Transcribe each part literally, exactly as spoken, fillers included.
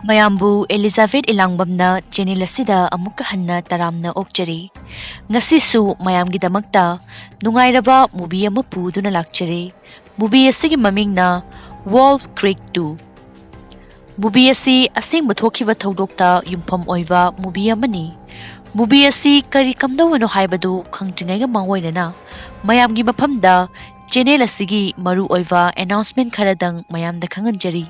ꯃꯌꯥꯝꯕꯨ Elizabeth ꯏꯂꯥꯡꯕꯝꯅ channel ꯑꯁꯤꯗ ꯑꯃꯨꯛꯀ ꯍꯟꯅ ꯇꯔꯥꯝꯅ ꯑꯣꯛꯆꯔꯤ꯫ ꯉꯁꯤꯁꯨ ꯃꯌꯥꯝꯒꯤꯗꯃꯛꯇ ꯅꯨꯡꯉꯥꯏꯔꯕ movie ꯑꯃ ꯄꯨꯗꯨꯅ ꯂꯥꯛꯆꯔꯤ꯫ Movie ꯑꯁꯤꯒꯤ ꯃꯃꯤꯡꯅ Wolf Creek two꯫ Movie ꯑꯁꯤ ꯑꯁꯦꯡꯕ ꯊꯣꯛꯈꯤꯕ ꯊꯧꯗꯣꯛꯇ ꯌꯨꯝꯐꯝ ꯑꯣꯏꯕ movie ꯑꯃꯅꯤ꯫ Movie ꯑꯁꯤ ꯀꯔꯤ ꯀꯝꯗꯧꯕꯅꯣ ꯍꯥꯏꯕꯗꯨ ꯈꯪꯗ꯭ꯔꯤꯉꯩꯒ ꯃꯥꯡꯑꯣꯏꯅꯅ ꯃꯌꯥꯝꯒꯤ ꯃꯐꯝꯗ ꯆꯦꯅꯦꯜ ꯑꯁꯤꯒꯤ ꯃꯔꯨꯑꯣꯏꯕ announcement ꯈꯔꯗꯪ ꯃꯌꯥꯝꯗ ꯈꯪꯍꯟꯖꯔꯤ꯫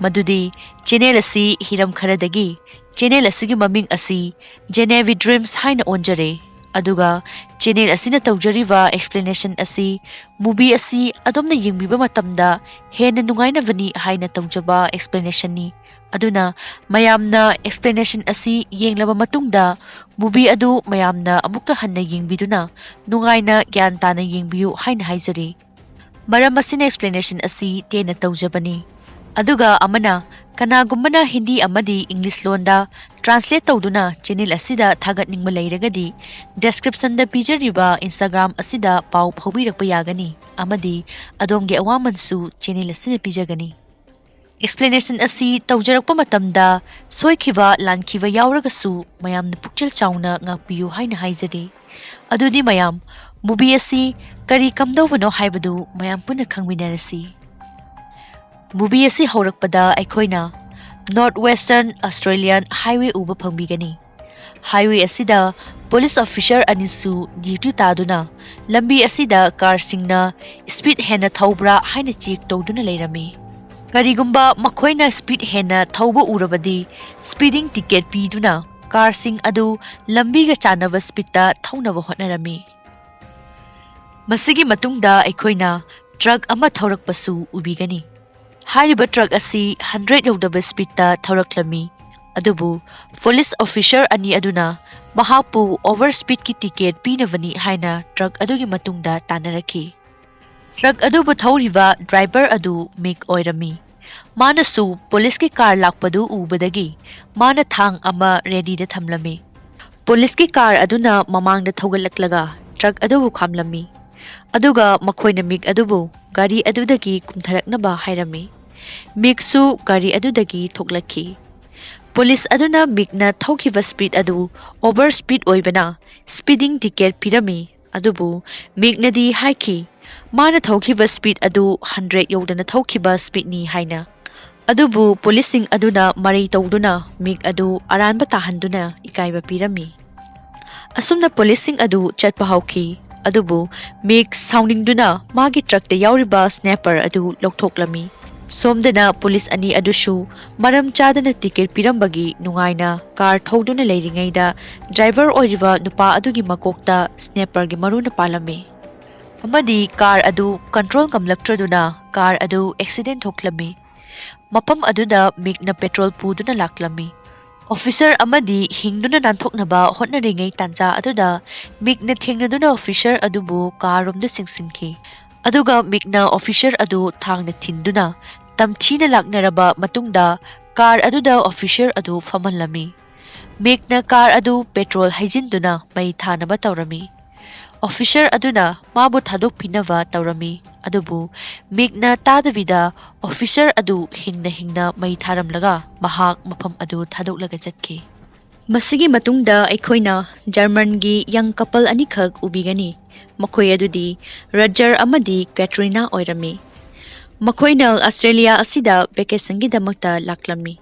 ꯃꯗꯨꯗꯤ ꯆꯦꯅꯦꯜ ꯑꯁꯤ ꯍꯤꯔꯝ ꯈꯔꯗꯒꯤ ꯆꯦꯅꯦꯜ ꯑꯁꯤꯒꯤ ꯃꯃꯤꯡ ꯑꯁꯤ Genevieve Dreams ꯍꯥꯏꯅ ꯑꯣꯟꯖꯔꯦ꯫ ꯑꯗꯨꯒ ꯆꯦꯅꯦꯜ ꯑꯁꯤꯅ ꯇꯧꯖꯔꯤꯕ explanation ꯑꯁꯤ movie ꯑꯁꯤ ꯑꯗꯣꯝꯅ ꯌꯦꯡꯕꯤꯕ ꯃꯇꯝꯗ ꯍꯦꯟꯅ ꯅꯨꯡꯉꯥꯏꯅꯕꯅꯤ ꯍꯥꯏꯅ ꯇꯧꯖꯕ explanationꯅꯤ꯫ ꯑꯗꯨꯅ ꯃꯌꯥꯝꯅ explanation ꯑꯁꯤ ꯌꯦꯡꯂꯕ ꯃꯇꯨꯡꯗ movie ꯑꯗꯨ ꯃꯌꯥꯝꯅ ꯑꯃꯨꯛꯀ ꯍꯟꯅ ꯌꯦꯡꯕꯤꯗꯨꯅ ꯅꯨꯡꯉꯥꯏꯅ ꯒ꯭ꯌꯥꯟ ꯇꯥꯅ ꯌꯦꯡꯕꯤꯌꯨ ꯍꯥꯏꯅ ꯍꯥꯏꯖꯔꯤ꯫ ꯃꯔꯝ ꯑꯁꯤꯅ explanation ꯑꯁꯤ ꯇꯦꯟꯅ ꯇꯧꯖꯕꯅꯤ꯫ ꯑꯗꯨꯒ ꯑꯃꯅ, ꯀꯅꯥꯒꯨꯝꯕꯅ ꯍꯤꯟꯗꯤ ꯑꯃꯗꯤ ꯏꯪꯂꯤꯁ ꯂꯣꯟꯗ translate ꯇꯧꯗꯨꯅ ꯆꯦꯅꯦꯜ ꯑꯁꯤꯗ ꯊꯥꯒꯠꯅꯤꯡꯕ ꯂꯩꯔꯒꯗꯤ descriptionꯗ ꯄꯤꯖꯔꯤꯕ Instagram ꯑꯁꯤꯗ ꯄꯥꯎ ꯐꯥꯎꯕꯤꯔꯛꯄ ꯌꯥꯒꯅꯤ ꯑꯃꯗꯤ ꯑꯗꯣꯝꯒꯤ ꯑꯋꯥꯃꯟꯁꯨ ꯆꯦꯅꯦꯜ ꯑꯁꯤꯅ ꯄꯤꯖꯒꯅꯤ꯫ Explanation ꯑꯁꯤ ꯇꯧꯖꯔꯛꯄ ꯃꯇꯝꯗ ꯁꯣꯏꯈꯤꯕ ꯂꯥꯟꯈꯤꯕ ꯌꯥꯎꯔꯒꯁꯨ ꯃꯌꯥꯝꯅ ꯄꯨꯛꯆꯦꯜ ꯆꯥꯎꯅ ꯉꯥꯛꯄꯤꯌꯨ ꯍꯥꯏꯅ ꯍꯥꯏꯖꯔꯤ꯫ ꯑꯗꯨꯗꯤ ꯃꯌꯥꯝ, movie ꯑꯁꯤ ꯀꯔꯤ ꯀꯝꯗꯧꯕꯅꯣ ꯍꯥꯏꯕꯗꯨ ꯃꯌꯥꯝ ꯄꯨꯟꯅ ꯈꯪꯃꯤꯟꯅꯔꯁꯤ꯫ Movie ꯑꯁꯤ ꯍꯧꯔꯛꯄꯗ ꯑꯩꯈꯣꯏꯅ North Western Australian Highway ꯎꯕ ꯐꯪꯕꯤꯒꯅꯤ꯫ Highway ꯑꯁꯤꯗ police officer ꯑꯅꯤꯁꯨ duty ꯇꯥꯗꯨꯅ ꯂꯝꯕꯤ ꯑꯁꯤꯗ car ꯁꯤꯡꯅ speed ꯍꯦꯟꯅ ꯊꯧꯕ꯭ꯔꯥ ꯍꯥꯏꯅ check ꯇꯧꯗꯨꯅ ꯂꯩꯔꯝꯃꯤ꯫ ꯀꯔꯤꯒꯨꯝꯕ ꯃꯈꯣꯏꯅ speed ꯍꯦꯟꯅ ꯊꯧꯕ ꯎꯔꯕꯗꯤ speeding ticket ꯄꯤꯗꯨꯅ car ꯁꯤꯡ ꯑꯗꯨ ꯂꯝꯕꯤꯒ ꯆꯥꯟꯅꯕ speedꯇ ꯊꯧꯅꯕ ꯍꯣꯠꯅꯔꯝꯃꯤ꯫ ꯃꯁꯤꯒꯤ ꯃꯇꯨꯡꯗ ꯑꯩꯈꯣꯏꯅ truck ꯑꯃ ꯊꯧꯔꯛꯄꯁꯨ ꯎꯕꯤꯒꯅꯤ꯫ ꯍꯥꯏꯔꯤꯕ truck ꯑꯁꯤ hundred ꯌꯧꯗꯕ speedꯇ ꯊꯧꯔꯛꯂꯝꯃꯤ꯫ ꯑꯗꯨꯕꯨ police officer ꯑꯅꯤ ꯑꯗꯨꯅ ꯃꯍꯥꯛꯄꯨ over speedꯀꯤ ticket ꯄꯤꯅꯕꯅꯤ ꯍꯥꯏꯅ truck ꯑꯗꯨꯒꯤ ꯃꯇꯨꯡꯗ ꯇꯥꯟꯅꯔꯛꯈꯤ꯫ Truck ꯑꯗꯨꯕꯨ ꯊꯧꯔꯤꯕ driver ꯑꯗꯨ ꯃꯤꯛ ꯑꯣꯏꯔꯝꯃꯤ꯫ ꯃꯥꯅꯁꯨ policeꯀꯤ car ꯂꯥꯛꯄꯗꯨ ꯎꯕꯗꯒꯤ ꯃꯥꯅ ꯊꯥꯡ ꯑꯃ readyꯗ ꯊꯝꯂꯝꯃꯤ꯫ Policeꯀꯤ car ꯑꯗꯨꯅ ꯃꯃꯥꯡꯗ ꯊꯧꯒꯠꯂꯛꯂꯒ truck ꯑꯗꯨꯕꯨ ꯈꯥꯝꯂꯝꯃꯤ꯫ ꯑꯗꯨꯒ ꯃꯈꯣꯏꯅ ꯃꯤꯛ ꯑꯗꯨꯕꯨ ꯒꯥꯔꯤ ꯑꯗꯨꯗꯒꯤ ꯀꯨꯝꯊꯔꯛꯅꯕ ꯍꯥꯏꯔꯝꯃꯤ꯫ ꯃꯤꯛꯁꯨ ꯒꯥꯔꯤ ꯑꯗꯨꯗꯒꯤ ꯊꯣꯛꯂꯛꯈꯤ꯫ ꯄꯨꯂꯤꯁ ꯑꯗꯨꯅ ꯃꯤꯛꯅ ꯊꯧꯈꯤꯕ ꯁ꯭ꯄꯤꯗ ꯑꯗꯨ ꯑꯣꯚꯔ ꯁ꯭ꯄꯤꯗ ꯑꯣꯏꯕꯅ ꯁ꯭ꯄꯤꯗꯤꯡ ꯇꯤꯀꯦꯠ ꯄꯤꯔꯝꯃꯤ, ꯑꯗꯨꯕꯨ ꯃꯤꯛꯅꯗꯤ ꯍꯥꯏꯈꯤ ꯃꯥꯅ ꯊꯧꯈꯤꯕ ꯁ꯭ꯄꯤꯗ ꯑꯗꯨ ꯍꯟꯗ꯭ꯔꯦꯗ ꯌꯧꯗꯅ ꯊꯧꯈꯤꯕ ꯁ꯭ꯄꯤꯗꯅꯤ ꯍꯥꯏꯅ꯫ ꯑꯗꯨꯕꯨ ꯄꯨꯂꯤꯁꯁꯤꯡ ꯑꯗꯨꯅ ꯃꯔꯩ ꯇꯧꯗꯨꯅ ꯃꯤꯛ ꯑꯗꯨ ꯑꯔꯥꯟꯕ ꯇꯥꯍꯟꯗꯨꯅ ꯏꯀꯥꯏꯕ ꯄꯤꯔꯝꯃꯤ꯫ ꯑꯁꯨꯝꯅ ꯄꯨꯂꯤꯁꯁꯤꯡ ꯑꯗꯨ ꯆꯠꯄ ꯍꯧꯈꯤ, ꯑꯗꯨꯕꯨ ꯃꯤꯛ ꯁꯥꯎꯅꯤꯡꯗꯨꯅ ꯃꯥꯒꯤ ꯇ꯭ꯔꯛꯇ ꯌꯥꯎꯔꯤꯕ ꯁ꯭ꯅꯦꯄꯔ ꯑꯗꯨ ꯂꯧꯊꯣꯛꯂꯝꯃꯤ꯫ ꯁꯣꯝꯗꯅ ꯄꯨꯂꯤꯁ ꯑꯅꯤ ꯑꯗꯨꯁꯨ ꯃꯔꯝ ꯆꯥꯗꯅ ꯇꯤꯀꯦꯠ ꯄꯤꯔꯝꯕꯒꯤ ꯅꯨꯡꯉꯥꯏꯅ ꯀꯥꯔ ꯊꯧꯗꯨꯅ ꯂꯩꯔꯤꯉꯩꯗ ꯗ꯭ꯔꯥꯏꯚꯔ ꯑꯣꯏꯔꯤꯕ ꯅꯨꯄꯥ ꯑꯗꯨꯒꯤ ꯃꯀꯣꯛꯇ ꯁ꯭ꯅꯦꯄꯔꯒꯤ ꯃꯔꯨꯅ ꯄꯥꯜꯂꯝꯃꯤ꯫ ꯑꯃꯗꯤ ꯀꯥꯔ ꯑꯗꯨ ꯀꯟꯇ꯭ꯔꯣꯜ ꯉꯝꯂꯛꯇ꯭ꯔꯗꯨꯅ ꯀꯥꯔ ꯑꯗꯨ ꯑꯦꯛꯁꯤꯗꯦꯟ ꯊꯣꯛꯂꯝꯃꯤ꯫ ꯃꯐꯝ ꯑꯗꯨꯗ ꯃꯤꯛꯅ ꯄꯦꯇ꯭ꯔꯣꯜ ꯄꯨꯗꯨꯅ ꯂꯥꯛꯂꯝꯃꯤ꯫ ꯑꯣꯐꯤꯁꯔ ꯑꯃꯗꯤ ꯍꯤꯡꯗꯨꯅ ꯅꯥꯟꯊꯣꯛꯅꯕ ꯍꯣꯠꯅꯔꯤꯉꯩ ꯇꯥꯟꯖꯥ ꯑꯗꯨꯗ ꯃꯤꯛꯅ ꯊꯦꯡꯅꯗꯨꯅ ꯑꯣꯐꯤꯁꯔ ꯑꯗꯨꯕꯨ ꯀꯥꯔ ꯔꯣꯝꯗ ꯆꯤꯡꯁꯤꯟꯈꯤ꯫ ꯑꯗꯨꯒ ꯃꯤꯛꯅ ꯑꯣꯐꯤꯁꯔ ꯑꯗꯨ ꯊꯥꯡꯅ ꯊꯤꯟꯗꯨꯅ ꯇꯝꯊꯤꯅ ꯂꯥꯛꯅꯔꯕ ꯃꯇꯨꯡꯗ ꯀꯥꯔ ꯑꯗꯨꯗ ꯑꯣꯐꯤꯁꯔ ꯑꯗꯨ ꯐꯝꯍꯜꯂꯝꯃꯤ꯫ ꯃꯤꯛꯅ ꯀꯥꯔ ꯑꯗꯨ ꯄꯦꯇ꯭ꯔꯣꯜ ꯍꯩꯖꯤꯟꯗꯨꯅ ꯃꯩ ꯊꯥꯅꯕ ꯇꯧꯔꯝꯃꯤ꯫ ꯑꯣꯐꯤꯁꯔ ꯑꯗꯨꯅ ꯃꯥꯕꯨ ꯊꯥꯗꯣꯛꯄꯤꯅꯕ ꯇꯧꯔꯝꯃꯤ, ꯑꯗꯨꯕꯨ ꯃꯤꯛꯅ ꯇꯥꯗꯕꯤꯗ ꯑꯣꯐꯤꯁꯔ ꯑꯗꯨ ꯍꯤꯡꯅ ꯍꯤꯡꯅ ꯃꯩ ꯊꯥꯔꯝꯂꯒ ꯃꯍꯥꯛ ꯃꯐꯝ ꯑꯗꯨ ꯊꯥꯗꯣꯛꯂꯒ ꯆꯠꯈꯤ꯫ ꯃꯁꯤꯒꯤ ꯃꯇꯨꯡꯗ ꯑꯩꯈꯣꯏꯅ ꯖꯔꯃꯟꯒꯤ ꯌꯪ ꯀꯄꯜ ꯑꯅꯤꯈꯛ ꯎꯕꯤꯒꯅꯤ꯫ ꯃꯈꯣꯏ ꯑꯗꯨꯗꯤ ꯔꯖꯔ ꯑꯃꯗꯤ ꯀꯦꯇ꯭ꯔꯤꯅꯥ ꯑꯣꯏꯔꯝꯃꯤ꯫ ꯃꯈꯣꯏꯅ ꯑꯁꯇ꯭ꯔꯦꯂꯤꯌꯥ ꯑꯁꯤꯗ ꯚꯦꯀꯦꯁꯟꯒꯤꯗꯃꯛꯇ ꯂꯥꯛꯂꯝꯃꯤ꯫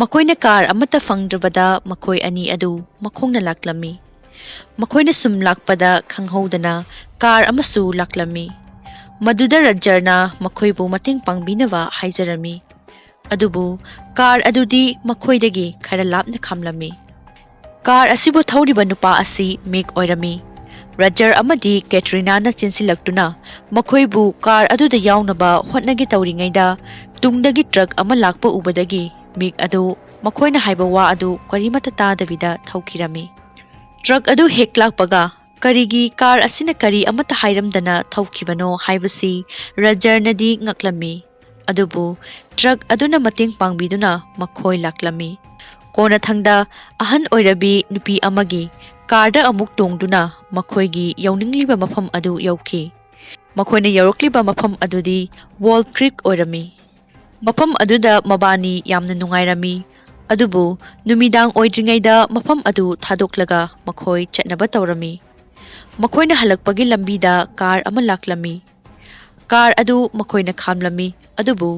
ꯃꯈꯣꯏꯅ ꯀꯥꯔ ꯑꯃꯠꯇ ꯐꯪꯗ꯭ꯔꯕꯗ ꯃꯈꯣꯏ ꯑꯅꯤ ꯑꯗꯨ ꯃꯈꯣꯡꯅ ꯂꯥꯛꯂꯝꯃꯤ꯫ ꯃꯈꯣꯏꯅ ꯁꯨꯝ ꯂꯥꯛꯄꯗ ꯈꯪꯍꯧꯗꯅ ꯀꯥꯔ ꯑꯃꯁꯨ ꯂꯥꯛꯂꯝꯃꯤ꯫ ꯃꯗꯨꯗ ꯔꯖꯔꯅ ꯃꯈꯣꯏꯕꯨ ꯃꯇꯦꯡ ꯄꯥꯡꯕꯤꯅꯕ ꯍꯥꯏꯖꯔꯝꯃꯤ꯫ ꯑꯗꯨꯕꯨ ꯀꯥꯔ ꯑꯗꯨꯗꯤ ꯃꯈꯣꯏꯗꯒꯤ ꯈꯔ ꯂꯥꯞꯅ ꯈꯥꯝꯂꯝꯃꯤ꯫ ꯀꯥꯔ ꯑꯁꯤꯕꯨ ꯊꯧꯔꯤꯕ ꯅꯨꯄꯥ ꯑꯁꯤ ꯃꯤꯛ ꯑꯣꯏꯔꯝꯃꯤ꯫ ꯔꯖꯔ ꯑꯃꯗꯤ ꯀꯦꯇ꯭ꯔꯤꯅꯥꯅ ꯆꯦꯟꯁꯤꯜꯂꯛꯇꯨꯅ ꯃꯈꯣꯏꯕꯨ ꯀꯥꯔ ꯑꯗꯨꯗ ꯌꯥꯎꯅꯕ ꯍꯣꯠꯅꯒꯦ ꯇꯧꯔꯤꯉꯩꯗ ꯇꯨꯡꯗꯒꯤ ꯇ꯭ꯔꯛ ꯑꯃ ꯂꯥꯛꯄ ꯎꯕꯗꯒꯤ ꯃꯤꯛ ꯑꯗꯨ ꯃꯈꯣꯏꯅ ꯍꯥꯏꯕ ꯋꯥ ꯑꯗꯨ ꯀꯔꯤꯃꯠꯇ ꯇꯥꯗꯕꯤꯗ ꯊꯧꯈꯤꯔꯝꯃꯤ꯫ ꯇ꯭ꯔꯛ ꯑꯗꯨ ꯍꯦꯛ ꯂꯥꯛꯄꯒ ꯀꯔꯤꯒꯤ ꯀꯥꯔ ꯑꯁꯤꯅ ꯀꯔꯤ ꯑꯃꯠꯇ ꯍꯥꯏꯔꯝꯗꯅ ꯊꯧꯈꯤꯕꯅꯣ ꯍꯥꯏꯕꯁꯤ ꯔꯖꯔꯅꯗꯤ ꯉꯛꯂꯝꯃꯤ꯫ ꯑꯗꯨꯕꯨ ꯇ꯭ꯔꯛ ꯑꯗꯨꯅ ꯃꯇꯦꯡ ꯄꯥꯡꯕꯤꯗꯨꯅ ꯃꯈꯣꯏ ꯂꯥꯛꯂꯝꯃꯤ꯫ ꯀꯣꯟꯅꯊꯪꯗ ꯑꯍꯟ ꯑꯣꯏꯔꯕꯤ ꯅꯨꯄꯤ ꯑꯃꯒꯤ ꯀꯥꯔꯗ ꯑꯃꯨꯛ ꯇꯣꯡꯗꯨꯅ ꯃꯈꯣꯏꯒꯤ ꯌꯧꯅꯤꯡꯂꯤꯕ ꯃꯐꯝ ꯑꯗꯨ ꯌꯧꯈꯤ꯫ ꯃꯈꯣꯏꯅ ꯌꯧꯔꯛꯂꯤꯕ ꯃꯐꯝ ꯑꯗꯨꯗꯤ ꯋꯣꯜ ꯀ꯭ꯔꯤꯛ ꯑꯣꯏꯔꯝꯃꯤ꯫ ꯃꯐꯝ ꯑꯗꯨꯗ ꯃꯕꯥꯅꯤ ꯌꯥꯝꯅ ꯅꯨꯡꯉꯥꯏꯔꯝꯃꯤ꯫ ꯑꯗꯨꯕꯨ ꯅꯨꯃꯤꯗꯥꯡ ꯑꯣꯏꯗ꯭ꯔꯤꯉꯩꯗ ꯃꯐꯝ ꯑꯗꯨ ꯊꯥꯗꯣꯛꯂꯒ ꯃꯈꯣꯏ ꯆꯠꯅꯕ ꯇꯧꯔꯝꯃꯤ꯫ ꯃꯈꯣꯏꯅ ꯍꯜꯂꯛꯄꯒꯤ ꯂꯝꯕꯤꯗ ꯀꯥꯔ ꯑꯃ ꯂꯥꯛꯂꯝꯃꯤ꯫ ꯀꯥꯔ ꯑꯗꯨ ꯃꯈꯣꯏꯅ ꯈꯥꯝꯂꯝꯃꯤ, ꯑꯗꯨꯕꯨ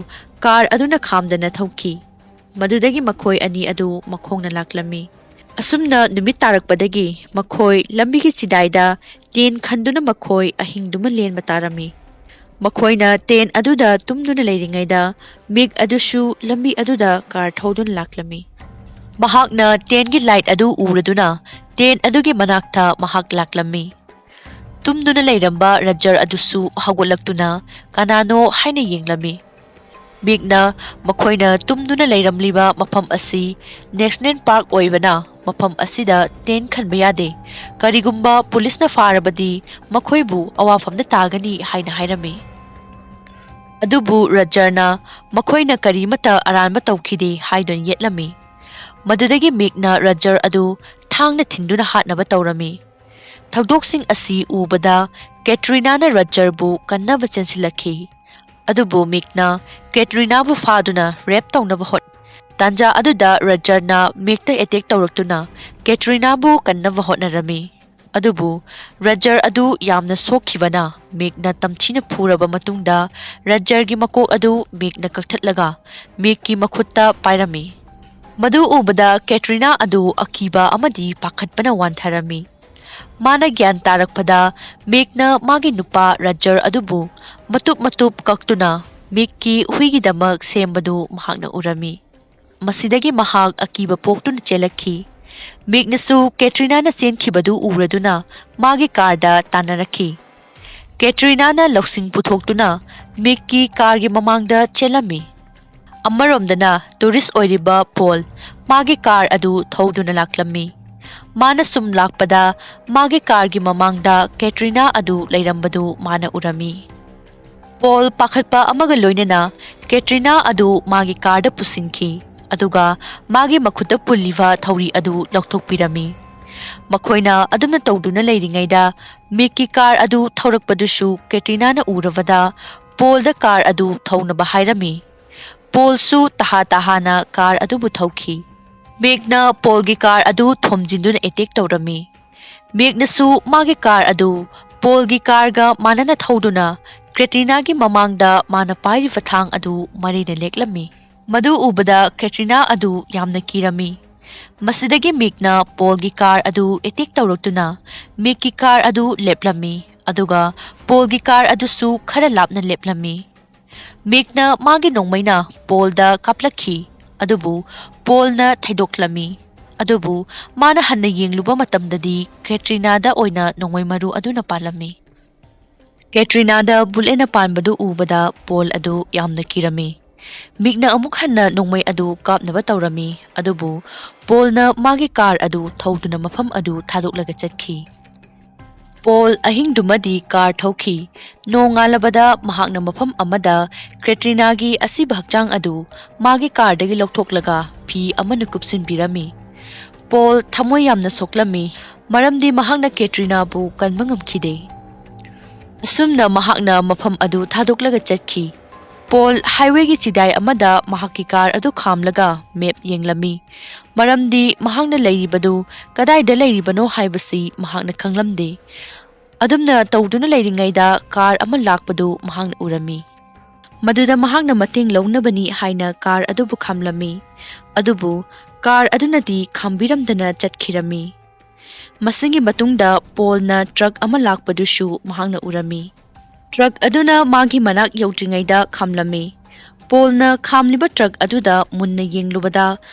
ꯀꯥꯔ ꯑꯗꯨꯅ ꯈꯥꯝꯗꯅ ꯊꯧꯈꯤ꯫ ꯃꯗꯨꯗꯒꯤ ꯃꯈꯣꯏ ꯑꯅꯤ ꯑꯗꯨ ꯃꯈꯣꯡꯅ ꯂꯥꯛꯂꯝꯃꯤ꯫ ꯑꯁꯨꯝꯅ ꯅꯨꯃꯤꯠ ꯇꯥꯔꯛꯄꯗꯒꯤ ꯃꯈꯣꯏ ꯂꯝꯕꯤꯒꯤ ꯆꯤꯗꯥꯏꯗ ꯇꯦꯟ ꯈꯟꯗꯨꯅ ꯃꯈꯣꯏ ꯑꯍꯤꯡꯗꯨꯃ ꯂꯦꯟꯕ ꯇꯥꯔꯝꯃꯤ꯫ ꯃꯈꯣꯏꯅ ꯇꯦꯟ ꯑꯗꯨꯗ ꯇꯨꯝꯗꯨꯅ ꯂꯩꯔꯤꯉꯩꯗ ꯃꯤꯛ ꯑꯗꯨꯁꯨ ꯂꯝꯕꯤ ꯑꯗꯨꯗ ꯀꯥꯔ ꯊꯧꯗꯨꯅ ꯂꯥꯛꯂꯝꯃꯤ꯫ ꯃꯍꯥꯛꯅ ꯇꯦꯟꯒꯤ ꯂꯥꯏꯠ ꯑꯗꯨ ꯎꯔꯗꯨꯅ ꯇꯦꯟ ꯑꯗꯨꯒꯤ ꯃꯅꯥꯛꯇ ꯃꯍꯥꯛ ꯂꯥꯛꯂꯝꯃꯤ꯫ ꯇꯨꯝꯗꯨꯅ ꯂꯩꯔꯝꯕ ꯔꯖꯔ ꯑꯗꯨꯁꯨ ꯍꯧꯒꯠꯂꯛꯇꯨꯅ ꯀꯅꯥꯅꯣ ꯍꯥꯏꯅ ꯌꯦꯡꯂꯝꯃꯤ꯫ ꯃꯤꯛꯅ ꯃꯈꯣꯏꯅ ꯇꯨꯝꯗꯨꯅ ꯂꯩꯔꯝꯂꯤꯕ ꯃꯐꯝ ꯑꯁꯤ ꯅꯦꯁꯅꯦꯜ ꯄꯥꯔꯛ ꯑꯣꯏꯕꯅ ꯃꯐꯝ ꯑꯁꯤꯗ ꯇꯦꯟ ꯈꯟꯕ ꯌꯥꯗꯦ꯫ ꯀꯔꯤꯒꯨꯝꯕ ꯄꯨꯂꯤꯁꯅ ꯐꯥꯔꯕꯗꯤ ꯃꯈꯣꯏꯕꯨ ꯑꯋꯥꯐꯝꯗ ꯇꯥꯒꯅꯤ ꯍꯥꯏꯅ ꯍꯥꯏꯔꯝꯃꯤ꯫ ꯑꯗꯨꯕꯨ ꯔꯖꯔꯅ ꯃꯈꯣꯏꯅ ꯀꯔꯤꯃꯠꯇ ꯑꯔꯥꯟꯕ ꯇꯧꯈꯤꯗꯦ ꯍꯥꯏꯗꯨꯅ ꯌꯦꯠꯂꯝꯃꯤ꯫ ꯃꯗꯨꯗꯒꯤ ꯃꯤꯛꯅ ꯔꯖꯔ ꯑꯗꯨ ꯊꯥꯡꯅ ꯊꯤꯟꯗꯨꯅ ꯍꯥꯠꯅꯕ ꯇꯧꯔꯝꯃꯤ꯫ ꯊꯧꯗꯣꯛꯁꯤꯡ ꯑꯁꯤ ꯎꯕꯗ ꯀꯦꯇ꯭ꯔꯤꯅꯥꯅ ꯔꯖꯔꯕꯨ ꯀꯟꯅꯕ ꯆꯦꯟꯁꯤꯜꯂꯛꯈꯤ꯫ ꯑꯗꯨꯕꯨ ꯃꯤꯛꯅ ꯀꯦꯇ꯭ꯔꯤꯅꯥꯕꯨ ꯐꯥꯗꯨꯅ ꯔꯦꯞ ꯇꯧꯅꯕ ꯍꯣꯠ-, ꯇꯥꯟꯖꯥ ꯑꯗꯨꯗ ꯔꯖꯔꯅ ꯃꯤꯛꯇ ꯑꯦꯇꯦꯛ ꯇꯧꯔꯛꯇꯨꯅ ꯀꯦꯇ꯭ꯔꯤꯅꯥꯕꯨ ꯀꯟꯅꯕ ꯍꯣꯠꯅꯔꯝꯃꯤ꯫ ꯑꯗꯨꯕꯨ ꯔꯖꯔ ꯑꯗꯨ ꯌꯥꯝꯅ ꯁꯣꯛꯈꯤꯕꯅ ꯃꯤꯛꯅ ꯇꯝꯊꯤꯅ ꯐꯨꯔꯕ ꯃꯇꯨꯡꯗ ꯔꯖꯔꯒꯤ ꯃꯀꯣꯛ ꯑꯗꯨ ꯃꯤꯛꯅ ꯀꯛꯊꯠꯂꯒ ꯃꯤꯛꯀꯤ ꯃꯈꯨꯠꯇ ꯄꯥꯏꯔꯝꯃꯤ꯫ ꯃꯗꯨ ꯎꯕꯗ ꯀꯦꯇ꯭ꯔꯤꯅꯥ ꯑꯗꯨ ꯑꯀꯤꯕ ꯑꯃꯗꯤ ꯄꯥꯈꯠꯄꯅ ꯋꯥꯟꯊꯔꯝꯃꯤ꯫ ꯃꯥꯅ ꯒ꯭ꯌꯥꯟ ꯇꯥꯔꯛꯄꯗ ꯃꯤꯛꯅ ꯃꯥꯒꯤ ꯅꯨꯄꯥ ꯔꯖꯔ ꯑꯗꯨꯕꯨ ꯃꯇꯨꯞ ꯃꯇꯨꯞ ꯀꯛꯇꯨꯅ ꯃꯤꯛꯀꯤ ꯍꯨꯏꯒꯤꯗꯃꯛ ꯁꯦꯝꯕꯗꯨ ꯃꯍꯥꯛꯅ ꯎꯔꯝꯃꯤ꯫ ꯃꯁꯤꯗꯒꯤ ꯃꯍꯥꯛ ꯑꯀꯤꯕ ꯄꯣꯛꯇꯨꯅ ꯆꯦꯜꯂꯛꯈꯤ꯫ ꯃꯤꯛꯅꯁꯨ ꯀꯦꯇ꯭ꯔꯤꯅꯥꯅ ꯆꯦꯟꯈꯤꯕꯗꯨ ꯎꯔꯗꯨꯅ ꯃꯥꯒꯤ ꯀꯥꯔꯗ ꯇꯥꯟꯅꯔꯛꯈꯤ꯫ ꯀꯦꯇ꯭ꯔꯤꯅꯥꯅ ꯂꯧꯁꯤꯡ ꯄꯨꯊꯣꯛꯇꯨꯅ ꯃꯤꯛꯀꯤ ꯀꯥꯔꯒꯤ ꯃꯃꯥꯡꯗ ꯆꯦꯜꯂꯝꯃꯤ꯫ ꯑꯃꯔꯣꯝꯗꯅ ꯇꯨꯔꯤꯁ ꯑꯣꯏꯔꯤꯕ ꯄꯣꯜ ꯃꯥꯒꯤ ꯀꯥꯔ ꯑꯗꯨ ꯊꯧꯗꯨꯅ ꯂꯥꯛꯂꯝꯃꯤ꯫ ꯃꯥꯅ ꯁꯨꯝ ꯂꯥꯛꯄꯗ ꯃꯥꯒꯤ ꯀꯥꯔꯒꯤ ꯃꯃꯥꯡꯗ ꯀꯦꯇ꯭ꯔꯤꯅꯥ ꯑꯗꯨ ꯂꯩꯔꯝꯕꯗꯨ ꯃꯥꯅ ꯎꯔꯝꯃꯤ꯫ ꯄꯣꯜ ꯄꯥꯈꯠꯄ ꯑꯃꯒ ꯂꯣꯏꯅꯅ ꯀꯦꯇ꯭ꯔꯤꯅꯥ ꯑꯗꯨ ꯃꯥꯒꯤ ꯀꯥꯔꯗ ꯄꯨꯁꯤꯟꯈꯤ, ꯑꯗꯨꯒ ꯃꯥꯒꯤ ꯃꯈꯨꯠꯇ ꯄꯨꯜꯂꯤꯕ ꯊꯧꯔꯤ ꯑꯗꯨ ꯂꯧꯊꯣꯛꯄꯤꯔꯝꯃꯤ꯫ ꯃꯈꯣꯏꯅ ꯑꯗꯨꯝꯅ ꯇꯧꯗꯨꯅ ꯂꯩꯔꯤꯉꯩꯗ ꯃꯤꯛꯀꯤ ꯀꯥꯔ ꯑꯗꯨ ꯊꯧꯔꯛꯄꯗꯨꯁꯨ ꯀꯦꯇ꯭ꯔꯤꯅꯥꯅ ꯎꯔꯕꯗ ꯄꯣꯜꯗ ꯀꯥꯔ ꯑꯗꯨ ꯊꯧꯅꯕ ꯍꯥꯏꯔꯝꯃꯤ꯫ ꯄꯣꯜꯁꯨ ꯇꯍꯥ ꯇꯍꯥꯅ ꯀꯥꯔ ꯑꯗꯨꯕꯨ ꯊꯧꯈꯤ꯫ ꯃꯤꯛꯅ ꯄꯣꯜꯒꯤ ꯀꯥꯔ ꯑꯗꯨ ꯊꯣꯝꯖꯤꯟꯗꯨꯅ ꯑꯦꯇꯦꯛ ꯇꯧꯔꯝꯃꯤ꯫ ꯃꯤꯛꯅꯁꯨ ꯃꯥꯒꯤ ꯀꯥꯔ ꯑꯗꯨ ꯄꯣꯜꯒꯤ ꯀꯥꯔꯒ ꯃꯥꯟꯅꯅ ꯊꯧꯗꯨꯅ ꯀꯦꯇ꯭ꯔꯤꯅꯥꯒꯤ ꯃꯃꯥꯡꯗ ꯃꯥꯅ ꯄꯥꯏꯔꯤꯕ ꯊꯥꯡ ꯑꯗꯨ ꯃꯔꯤꯅ ꯂꯦꯛꯂꯝꯃꯤ꯫ ꯃꯗꯨ ꯎꯕꯗ ꯀꯦꯇ꯭ꯔꯤꯅꯥ ꯑꯗꯨ ꯌꯥꯝꯅ ꯀꯤꯔꯝꯃꯤ꯫ ꯃꯁꯤꯗꯒꯤ ꯃꯤꯛꯅ ꯄꯣꯜꯒꯤ ꯀꯥꯔ ꯑꯗꯨ ꯑꯦꯇꯦꯛ ꯇꯧꯔꯛꯇꯨꯅ ꯃꯤꯛꯀꯤ ꯀꯥꯔ ꯑꯗꯨ ꯂꯦꯞꯂꯝꯃꯤ, ꯑꯗꯨꯒ ꯄꯣꯜꯒꯤ ꯀꯥꯔ ꯑꯗꯨꯁꯨ ꯈꯔ ꯂꯥꯞꯅ ꯂꯦꯞꯂꯝꯃꯤ꯫ ꯃꯤꯛꯅ ꯃꯥꯒꯤ ꯅꯣꯡꯃꯩꯅ ꯄꯣꯜꯗ ꯀꯥꯞꯂꯛꯈꯤ, ꯑꯗꯨꯕꯨ ꯄꯣꯜꯅ ꯊꯩꯗꯣꯛꯂꯝꯃꯤ꯫ ꯑꯗꯨꯕꯨ ꯃꯥꯅ ꯍꯟꯅ ꯌꯦꯡꯂꯨꯕ ꯃꯇꯝꯗꯗꯤ ꯀꯦꯇ꯭ꯔꯤꯅꯥꯗ ꯑꯣꯏꯅ ꯅꯣꯡꯃꯩ ꯃꯔꯨ ꯑꯗꯨꯅ ꯄꯥꯜꯂꯝꯃꯤ꯫ ꯀꯦꯇ꯭ꯔꯤꯅꯥꯗ ꯕꯨꯂꯦꯠꯅ ꯄꯥꯟꯕꯗꯨ ꯎꯕꯗ ꯄꯣꯜ ꯑꯗꯨ ꯌꯥꯝꯅ ꯀꯤꯔꯝꯃꯤ꯫ ꯃꯤꯛꯅ ꯑꯃꯨꯛ ꯍꯟꯅ ꯅꯣꯡꯃꯩ ꯑꯗꯨ ꯀꯥꯞꯅꯕ ꯇꯧꯔꯝꯃꯤ, ꯑꯗꯨꯕꯨ ꯄꯣꯜꯅ ꯃꯥꯒꯤ ꯀꯥꯔ ꯑꯗꯨ ꯊꯧꯗꯨꯅ ꯃꯐꯝ ꯑꯗꯨ ꯊꯥꯗꯣꯛꯂꯒ ꯆꯠꯈꯤ꯫ Pol ꯑꯍꯤꯡꯗꯨꯃꯗꯤ car ꯊꯧꯈꯤ꯫ ꯅꯣꯡꯉꯥꯜꯂꯕꯗ ꯃꯍꯥꯛꯅ ꯃꯐꯝ ꯑꯃꯗ ꯀꯦꯇ꯭ꯔꯤꯅꯥꯒꯤ ꯑꯁꯤꯕ ꯍꯛꯆꯥꯡ ꯑꯗꯨ ꯃꯥꯒꯤ ꯀꯥꯔꯗꯒꯤ ꯂꯧꯊꯣꯛꯂꯒ ꯐꯤ ꯑꯃꯅ ꯀꯨꯞꯁꯤꯟꯕꯤꯔꯝꯃꯤ꯫ ꯄꯣꯜ ꯊꯃꯣꯏ ꯌꯥꯝꯅ ꯁꯣꯛꯂꯝꯃꯤ, ꯃꯔꯝꯗꯤ ꯃꯍꯥꯛꯅ ꯀꯦꯇ꯭ꯔꯤꯅꯥꯕꯨ ꯀꯟꯕ ꯉꯝꯈꯤꯗꯦ꯫ ꯑꯁꯨꯝꯅ ꯃꯍꯥꯛꯅ ꯃꯐꯝ ꯑꯗꯨ ꯊꯥꯗꯣꯛꯂꯒ ꯆꯠꯈꯤ꯫ ꯄꯣꯜ ꯍꯥꯏꯋꯦꯒꯤ ꯆꯤꯗꯥꯏ ꯑꯃꯗ ꯃꯍꯥꯛꯀꯤ ꯀꯥꯔ ꯑꯗꯨ ꯈꯥꯝꯂꯒ ꯃꯦꯞ ꯌꯦꯡꯂꯝꯃꯤ, ꯃꯔꯝꯗꯤ ꯃꯍꯥꯛꯅ ꯂꯩꯔꯤꯕꯗꯨ ꯀꯗꯥꯏꯗ ꯂꯩꯔꯤꯕꯅꯣ ꯍꯥꯏꯕꯁꯤ ꯃꯍꯥꯛꯅ ꯈꯪꯂꯝꯗꯦ꯫ ꯑꯗꯨꯝꯅ ꯇꯧꯗꯨꯅ ꯂꯩꯔꯤꯉꯩꯗ ꯀꯥꯔ ꯑꯃ ꯂꯥꯛꯄꯗꯨ ꯃꯍꯥꯛꯅ ꯎꯔꯝꯃꯤ꯫ ꯃꯗꯨꯗ ꯃꯍꯥꯛꯅ ꯃꯇꯦꯡ ꯂꯧꯅꯕꯅꯤ ꯍꯥꯏꯅ ꯀꯥꯔ ꯑꯗꯨꯕꯨ ꯈꯥꯝꯂꯝꯃꯤ, ꯑꯗꯨꯕꯨ ꯀꯥꯔ ꯑꯗꯨꯅꯗꯤ ꯈꯥꯝꯕꯤꯔꯝꯗꯅ ꯆꯠꯈꯤꯔꯝꯃꯤ꯫ ꯃꯁꯤꯒꯤ ꯃꯇꯨꯡꯗ ꯄꯣꯜꯅ ꯇ꯭ꯔꯛ ꯑꯃ ꯂꯥꯛꯄꯗꯨꯁꯨ ꯃꯍꯥꯛꯅ ꯎꯔꯝꯃꯤ꯫ ꯇ꯭ꯔꯛ ꯑꯗꯨꯅ ꯃꯥꯒꯤ ꯃꯅꯥꯛ ꯌꯧꯗ꯭ꯔꯤꯉꯩꯗ ꯈꯥꯝꯂꯝꯃꯤ꯫ ꯄꯣꯜꯅ ꯈꯥꯝꯂꯤꯕ ꯇ꯭ꯔꯛ ꯑꯗꯨꯗ ꯃꯨꯟꯅ ꯌꯦꯡꯂꯨꯕꯗ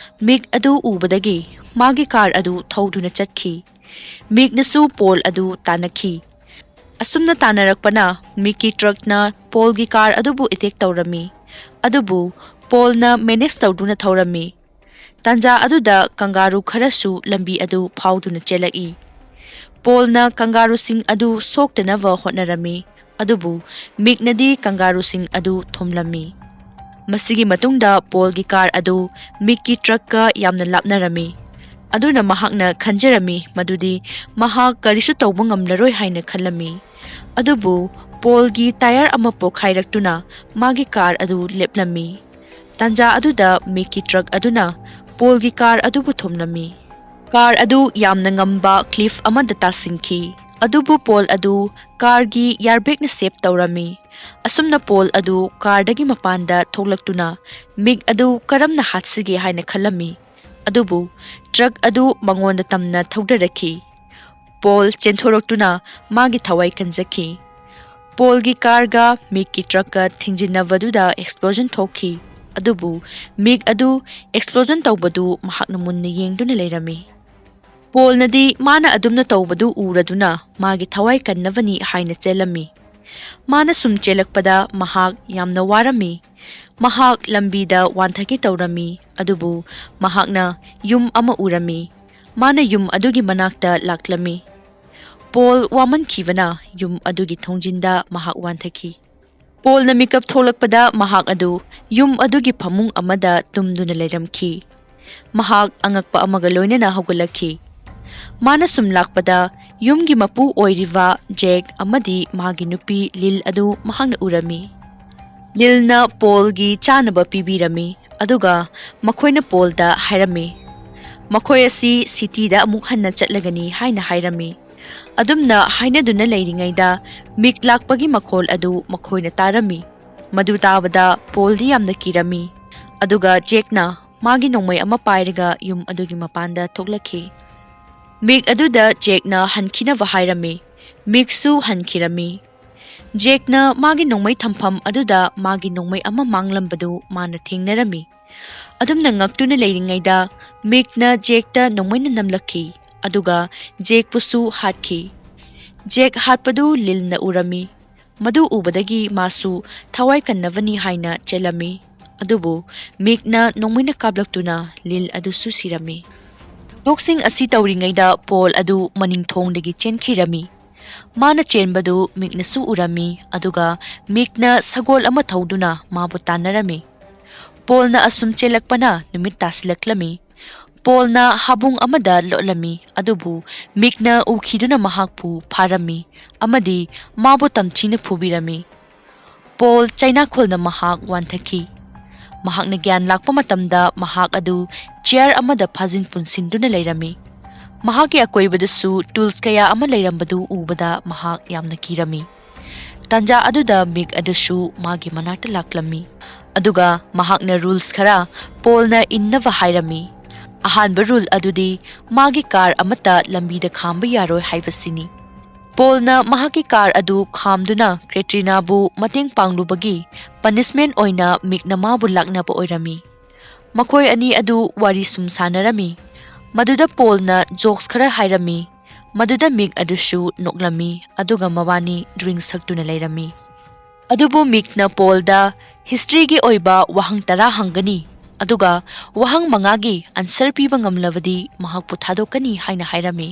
ꯃꯤꯛ ꯑꯗꯨ ꯎꯕꯗꯒꯤ ꯃꯥꯒꯤ ꯀꯥꯔ ꯑꯗꯨ ꯊꯧꯗꯨꯅ ꯆꯠꯈꯤ꯫ ꯃꯤꯛꯅꯁꯨ ꯄꯣꯜ ꯑꯗꯨ ꯇꯥꯟꯅꯈꯤ꯫ ꯑꯁꯨꯝꯅ ꯇꯥꯟꯅꯔꯛꯄꯅ ꯃꯤꯛꯀꯤ ꯇ꯭ꯔꯛꯅ ꯄꯣꯜꯒꯤ ꯀꯥꯔ ꯑꯗꯨꯕꯨ ꯑꯦꯇꯦꯛ ꯇꯧꯔꯝꯃꯤ꯫ ꯑꯗꯨꯕꯨ ꯄꯣꯜꯅ ꯃꯦꯅꯦꯖ ꯇꯧꯗꯨꯅ ꯊꯧꯔꯝꯃꯤ꯫ ꯇꯥꯟꯖꯥ ꯑꯗꯨꯗ ꯀꯪꯒꯥꯔꯨ ꯈꯔꯁꯨ ꯂꯝꯕꯤ ꯑꯗꯨ ꯐꯥꯎꯗꯨꯅ ꯆꯦꯜꯂꯛꯏ꯫ ꯄꯣꯜꯅ ꯀꯪꯒꯥꯔꯨꯁꯤꯡ ꯑꯗꯨ ꯁꯣꯛꯇꯅꯕ ꯍꯣꯠꯅꯔꯝꯃꯤ, ꯑꯗꯨꯕꯨ ꯃꯤꯛꯅꯗꯤ ꯀꯪꯒꯥꯔꯨꯁꯤꯡ ꯑꯗꯨ ꯊꯣꯝꯂꯝꯃꯤ꯫ ꯃꯁꯤꯒꯤ ꯃꯇꯨꯡꯗ ꯄꯣꯜꯒꯤ ꯀꯥꯔ ꯑꯗꯨ ꯃꯤꯛꯀꯤ ꯇ꯭ꯔꯛꯀ ꯌꯥꯝꯅ ꯂꯥꯞꯅꯔꯝꯃꯤ, ꯑꯗꯨꯅ ꯃꯍꯥꯛꯅ ꯈꯟꯖꯔꯝꯃꯤ ꯃꯗꯨꯗꯤ ꯃꯍꯥꯛ ꯀꯔꯤꯁꯨ ꯇꯧꯕ ꯉꯝꯂꯔꯣꯏ ꯍꯥꯏꯅ ꯈꯜꯂꯝꯃꯤ꯫ ꯑꯗꯨꯕꯨ ꯄꯣꯜꯒꯤ ꯇꯥꯌꯔ ꯑꯃ ꯄꯣꯈꯥꯏꯔꯛꯇꯨꯅ ꯃꯥꯒꯤ ꯀꯥꯔ ꯑꯗꯨ ꯂꯦꯞꯂꯝꯃꯤ꯫ ꯇꯥꯟꯖꯥ ꯑꯗꯨꯗ ꯃꯤꯛꯀꯤ ꯇ꯭ꯔꯛ ꯑꯗꯨꯅ ꯄꯣꯜꯒꯤ ꯀꯥꯔ ꯑꯗꯨꯕꯨ ꯊꯣꯝꯂꯝꯃꯤ꯫ ꯀꯥꯔ ꯑꯗꯨ ꯌꯥꯝꯅ ꯉꯝꯕ ꯀ꯭ꯂꯤꯐ ꯑꯃꯗ ꯇꯥꯁꯤꯟꯈꯤ, ꯑꯗꯨꯕꯨ ꯄꯣꯜ ꯑꯗꯨ ꯀꯥꯔꯒꯤ ꯏꯌꯥꯔꯕꯦꯒꯅ ꯁꯦꯞ ꯇꯧꯔꯝꯃꯤ꯫ ꯑꯁꯨꯝꯅ ꯄꯣꯜ ꯑꯗꯨ ꯀꯥꯔꯗꯒꯤ ꯃꯄꯥꯟꯗ ꯊꯣꯛꯂꯛꯇꯨꯅ ꯃꯤꯛ ꯑꯗꯨ ꯀꯔꯝꯅ ꯍꯥꯠꯁꯤꯒꯦ ꯍꯥꯏꯅ ꯈꯜꯂꯝꯃꯤ, ꯑꯗꯨꯕꯨ ꯇ꯭ꯔꯛ ꯑꯗꯨ ꯃꯉꯣꯟꯗ ꯇꯝꯅ ꯊꯧꯗꯔꯛꯈꯤ꯫ ꯄꯣꯜ ꯆꯦꯟꯊꯣꯔꯛꯇꯨꯅ ꯃꯥꯒꯤ ꯊꯋꯥꯏ ꯀꯟꯖꯈꯤ꯫ ꯄꯣꯜꯒꯤ ꯀꯥꯔꯒ ꯃꯤꯛꯀꯤ ꯇ꯭ꯔꯛꯀ ꯊꯦꯡꯖꯤꯟꯅꯕꯗꯨꯗ ꯑꯦꯛꯁꯄ꯭ꯂꯣꯖꯟ ꯊꯣꯛꯈꯤ, ꯑꯗꯨꯕꯨ ꯃꯤꯛ ꯑꯗꯨ ꯑꯦꯛꯁꯄ꯭ꯂꯣꯖꯟ ꯇꯧꯕꯗꯨ ꯃꯍꯥꯛꯅ ꯃꯨꯟꯅ ꯌꯦꯡꯗꯨꯅ ꯂꯩꯔꯝꯃꯤ꯫ ꯄꯣꯜꯅꯗꯤ ꯃꯥꯅ ꯑꯗꯨꯝꯅ ꯇꯧꯕꯗꯨ ꯎꯔꯗꯨꯅ ꯃꯥꯒꯤ ꯊꯋꯥꯏ ꯀꯟꯅꯕꯅꯤ ꯍꯥꯏꯅ ꯆꯦꯜꯂꯝꯃꯤ꯫ ꯃꯥꯅ ꯁꯨꯝ ꯆꯦꯜꯂꯛꯄꯗ ꯃꯍꯥꯛ ꯌꯥꯝꯅ ꯋꯥꯔꯝꯃꯤ꯫ ꯃꯍꯥꯛ ꯂꯝꯕꯤꯗ ꯋꯥꯟꯊꯒꯦ ꯇꯧꯔꯝꯃꯤ, ꯑꯗꯨꯕꯨ ꯃꯍꯥꯛꯅ ꯌꯨꯝ ꯑꯃ ꯎꯔꯝꯃꯤ꯫ ꯃꯥꯅ ꯌꯨꯝ ꯑꯗꯨꯒꯤ ꯃꯅꯥꯛꯇ ꯂꯥꯛꯂꯝꯃꯤ꯫ ꯄꯣꯜ ꯋꯥꯃꯟꯈꯤꯕꯅ ꯌꯨꯝ ꯑꯗꯨꯒꯤ ꯊꯣꯡꯖꯤꯟꯗ ꯃꯍꯥꯛ ꯋꯥꯟꯊꯈꯤ꯫ ꯄꯣꯜꯅ ꯃꯤꯀꯞ ꯊꯣꯛꯂꯛꯄꯗ ꯃꯍꯥꯛ ꯑꯗꯨ ꯌꯨꯝ ꯑꯗꯨꯒꯤ ꯐꯃꯨꯡ ꯑꯃꯗ ꯇꯨꯝꯗꯨꯅ ꯂꯩꯔꯝꯈꯤ꯫ ꯃꯍꯥꯛ ꯑꯉꯛꯄ ꯑꯃꯒ ꯂꯣꯏꯅꯅ ꯍꯧꯒꯠꯂꯛꯈꯤ꯫ ꯃꯥꯅ ꯁꯨꯝ ꯂꯥꯛꯄꯗ ꯌꯨꯝꯒꯤ ꯃꯄꯨ ꯑꯣꯏꯔꯤꯕ ꯖꯦꯛ ꯑꯃꯗꯤ ꯃꯥꯒꯤ ꯅꯨꯄꯤ ꯂꯤꯜ ꯑꯗꯨ ꯃꯍꯥꯛꯅ ꯎꯔꯝꯃꯤ꯫ ꯂꯤꯜꯅ ꯄꯣꯜꯒꯤ ꯆꯥꯅꯕ ꯄꯤꯕꯤꯔꯝꯃꯤ, ꯑꯗꯨꯒ ꯃꯈꯣꯏꯅ ꯄꯣꯜꯗ ꯍꯥꯏꯔꯝꯃꯤ, "ꯃꯈꯣꯏ ꯑꯁꯤ ꯁꯤꯇꯤꯗ ꯑꯃꯨꯛ ꯍꯟꯅ ꯆꯠꯂꯒꯅꯤ" ꯍꯥꯏꯅ ꯍꯥꯏꯔꯝꯃꯤ꯫ ꯑꯗꯨꯝꯅ ꯍꯥꯏꯅꯗꯨꯅ ꯂꯩꯔꯤꯉꯩꯗ ꯃꯤꯛ ꯂꯥꯛꯄꯒꯤ ꯃꯈꯣꯜ ꯑꯗꯨ ꯃꯈꯣꯏꯅ ꯇꯥꯔꯝꯃꯤ꯫ ꯃꯗꯨ ꯇꯥꯕꯗ ꯄꯣꯜꯗꯤ ꯌꯥꯝꯅ ꯀꯤꯔꯝꯃꯤ, ꯑꯗꯨꯒ ꯖꯦꯛꯅ ꯃꯥꯒꯤ ꯅꯣꯡꯃꯩ ꯑꯃ ꯄꯥꯏꯔꯒ ꯌꯨꯝ ꯑꯗꯨꯒꯤ ꯃꯄꯥꯟꯗ ꯊꯣꯛꯂꯛꯈꯤ꯫ ꯃꯤꯛ ꯑꯗꯨꯗ ꯖꯦꯛꯅ ꯍꯟꯈꯤꯅꯕ ꯍꯥꯏꯔꯝꯃꯤ꯫ ꯃꯤꯛꯁꯨ ꯍꯟꯈꯤꯔꯝꯃꯤ꯫ ꯖꯦꯛꯅ ꯃꯥꯒꯤ ꯅꯣꯡꯃꯩ ꯊꯝꯐꯝ ꯑꯗꯨꯗ ꯃꯥꯒꯤ ꯅꯣꯡꯃꯩ ꯑꯃ ꯃꯥꯡꯂꯝꯕꯗꯨ ꯃꯥꯅ ꯊꯦꯡꯅꯔꯝꯃꯤ꯫ ꯑꯗꯨꯝꯅ ꯉꯛꯇꯨꯅ ꯂꯩꯔꯤꯉꯩꯗ ꯃꯤꯛꯅ ꯖꯦꯛꯇ ꯅꯣꯡꯃꯩꯅ ꯅꯝꯂꯛꯈꯤ, ꯑꯗꯨꯒ ꯖꯦꯛꯄꯨꯁꯨ ꯍꯥꯠꯈꯤ꯫ ꯖꯦꯛ ꯍꯥꯠꯄꯗꯨ ꯂꯤꯜꯅ ꯎꯔꯝꯃꯤ꯫ ꯃꯗꯨ ꯎꯕꯗꯒꯤ ꯃꯥꯁꯨ ꯊꯋꯥꯏ ꯀꯟꯅꯕꯅꯤ ꯍꯥꯏꯅ ꯆꯦꯜꯂꯝꯃꯤ꯫ ꯑꯗꯨꯕꯨ ꯃꯤꯛꯅ ꯅꯣꯡꯃꯩꯅ ꯀꯥꯞꯂꯛꯇꯨꯅ ꯂꯤꯜ ꯑꯗꯨꯁꯨ ꯁꯤꯔꯝꯃꯤ꯫ ꯊꯧꯗꯣꯛꯁꯤꯡ ꯑꯁꯤ ꯇꯧꯔꯤꯉꯩꯗ ꯄꯣꯜ ꯑꯗꯨ ꯃꯅꯤꯡ ꯊꯣꯡꯗꯒꯤ ꯆꯦꯟꯈꯤꯔꯝꯃꯤ꯫ ꯃꯥꯅ ꯆꯦꯟꯕꯗꯨ ꯃꯤꯛꯅꯁꯨ ꯎꯔꯝꯃꯤ, ꯑꯗꯨꯒ ꯃꯤꯛꯅ ꯁꯒꯣꯜ ꯑꯃ ꯊꯧꯗꯨꯅ ꯃꯥꯕꯨ ꯇꯥꯟꯅꯔꯝꯃꯤ꯫ ꯄꯣꯜꯅ ꯑꯁꯨꯝ ꯆꯦꯜꯂꯛꯄꯅ ꯅꯨꯃꯤꯠ ꯇꯥꯁꯤꯜꯂꯛꯂꯝꯃꯤ꯫ ꯄꯣꯜꯅ ꯍꯥꯕꯨꯡ ꯑꯃꯗ ꯂꯣꯠꯂꯝꯃꯤ, ꯑꯗꯨꯕꯨ ꯃꯤꯛꯅ ꯎꯈꯤꯗꯨꯅ ꯃꯍꯥꯛꯄꯨ ꯐꯥꯔꯝꯃꯤ ꯑꯃꯗꯤ ꯃꯥꯕꯨ ꯇꯝꯊꯤꯅ ꯐꯨꯕꯤꯔꯝꯃꯤ꯫ ꯄꯣꯜ ꯆꯩꯅꯥꯈꯣꯜꯅ ꯃꯍꯥꯛ ꯋꯥꯟꯊꯈꯤ꯫ ꯃꯍꯥꯛꯅ ꯒ꯭ꯌꯥꯟ ꯂꯥꯛꯄ ꯃꯇꯝꯗ ꯃꯍꯥꯛ ꯑꯗꯨ ꯆꯤꯌꯔ ꯑꯃꯗ ꯐꯥꯖꯤꯟ ꯄꯨꯟꯁꯤꯟꯗꯨꯅ ꯂꯩꯔꯝꯃꯤ꯫ ꯃꯍꯥꯛꯀꯤ ꯑꯀꯣꯏꯕꯗꯁꯨ ꯇꯨꯜꯁ ꯀꯌꯥ ꯑꯃ ꯂꯩꯔꯝꯕꯗꯨ ꯎꯕꯗ ꯃꯍꯥꯛ ꯌꯥꯝꯅ ꯀꯤꯔꯝꯃꯤ꯫ ꯇꯥꯟꯖꯥ ꯑꯗꯨꯗ ꯃꯤꯛ ꯑꯗꯨꯁꯨ ꯃꯥꯒꯤ ꯃꯅꯥꯛꯇ ꯂꯥꯛꯂꯝꯃꯤ, ꯑꯗꯨꯒ ꯃꯍꯥꯛꯅ ꯔꯨꯜꯁ ꯈꯔ ꯄꯣꯜꯅ ꯏꯟꯅꯕ ꯍꯥꯏꯔꯝꯃꯤ꯫ ꯑꯍꯥꯟꯕ ꯔꯨꯜ ꯑꯗꯨꯗꯤ ꯃꯥꯒꯤ ꯀꯥꯔ ꯑꯃꯠꯇ ꯂꯝꯕꯤꯗ ꯈꯥꯝꯕ ꯌꯥꯔꯣꯏ ꯍꯥꯏꯕꯁꯤꯅꯤ꯫ ꯄꯣꯜꯅ ꯃꯍꯥꯛꯀꯤ ꯀꯥꯔ ꯑꯗꯨ ꯈꯥꯝꯗꯨꯅ ꯀꯦꯇ꯭ꯔꯤꯅꯥꯕꯨ ꯃꯇꯦꯡ ꯄꯥꯡꯂꯨꯕꯒꯤ ꯄꯅꯤꯁꯃꯦꯟꯠ ꯑꯣꯏꯅ ꯃꯤꯛꯅ ꯃꯥꯕꯨ ꯂꯥꯛꯅꯕ ꯑꯣꯏꯔꯝꯃꯤ꯫ ꯃꯈꯣꯏ ꯑꯅꯤ ꯑꯗꯨ ꯋꯥꯔꯤ ꯁꯨꯝ ꯁꯥꯟꯅꯔꯝꯃꯤ꯫ ꯃꯗꯨꯗ ꯄꯣꯜꯅ ꯖꯣꯛꯁ ꯈꯔ ꯍꯥꯏꯔꯝꯃꯤ꯫ ꯃꯗꯨꯗ ꯃꯤꯛ ꯑꯗꯨꯁꯨ ꯅꯣꯛꯂꯝꯃꯤ, ꯑꯗꯨꯒ ꯃꯕꯥꯅꯤ ꯗ꯭ꯔꯤꯡꯛ ꯊꯛꯇꯨꯅ ꯂꯩꯔꯝꯃꯤ꯫ ꯑꯗꯨꯕꯨ ꯃꯤꯛꯅ ꯄꯣꯜꯗ ꯍꯤꯁꯇ꯭ꯔꯤꯒꯤ ꯑꯣꯏꯕ ꯋꯥꯍꯪ ꯇꯔꯥ ꯍꯪꯒꯅꯤ, ꯑꯗꯨꯒ ꯋꯥꯍꯪ ꯃꯉꯥꯒꯤ ꯑꯟꯁꯔ ꯄꯤꯕ ꯉꯝꯂꯕꯗꯤ ꯃꯍꯥꯛꯄꯨ ꯊꯥꯗꯣꯛꯀꯅꯤ ꯍꯥꯏꯅ ꯍꯥꯏꯔꯝꯃꯤ꯫